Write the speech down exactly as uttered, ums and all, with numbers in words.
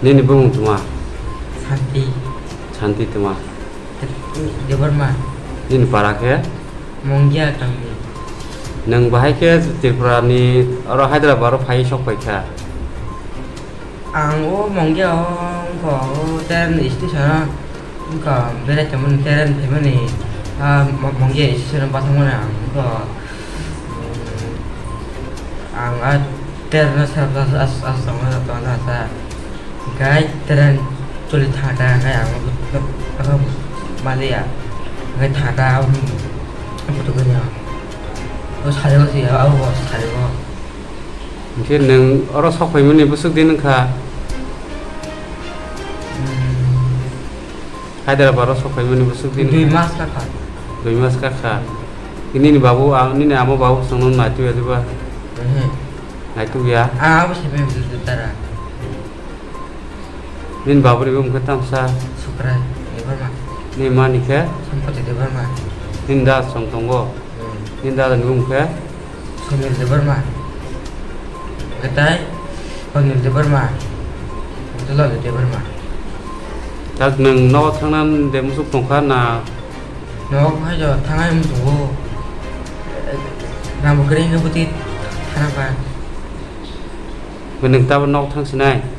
Nini bumung tuma? Santi. Santi tuma? Debbarma. Nini para khe? Mongya kami. Nwng bahai khe Tripura ni oro Hyderabad o phai sok pai kha? Ang o Mongya o wngkha o train station o wngkha berai tongmani, train phaimani, ah, Mo-, Mongya station o bathangmani ang wngkha, mm, ang a train no sara as, as, as tongmani tongmani asa. Gai train choli thangta, gai ang maliya. Gai thangta, um, butuh gini ang. O sari o si, o sari o. Hingke nwng oro sok phaimani bwswk din wngkha? Hmm. Hyderabad o sok phaimani bwswk din wngkha? Dui mas kakha. Dui mas kakha. Nini babu, ah, nini amo babu songno naitu ya diba? Mhm. Naitu ya? Ah, abo se me butuh dara. Nini babuni bumung khe tamsa? Sukrai Debbarma. Nini mani khe? Sampati Debbarma. Nini dada song tongo? Hmm. Nini dada ni bumung khe? Sunil Debbarma. Gatai Sunil Debbarma. Dulal Debbarma. Tak nwng nogo thangna de musuk tongkha na? Nogo hai jo thangai musugo. Ramo kering ke buti thana pa. Nwng tabo nogo thang sinai?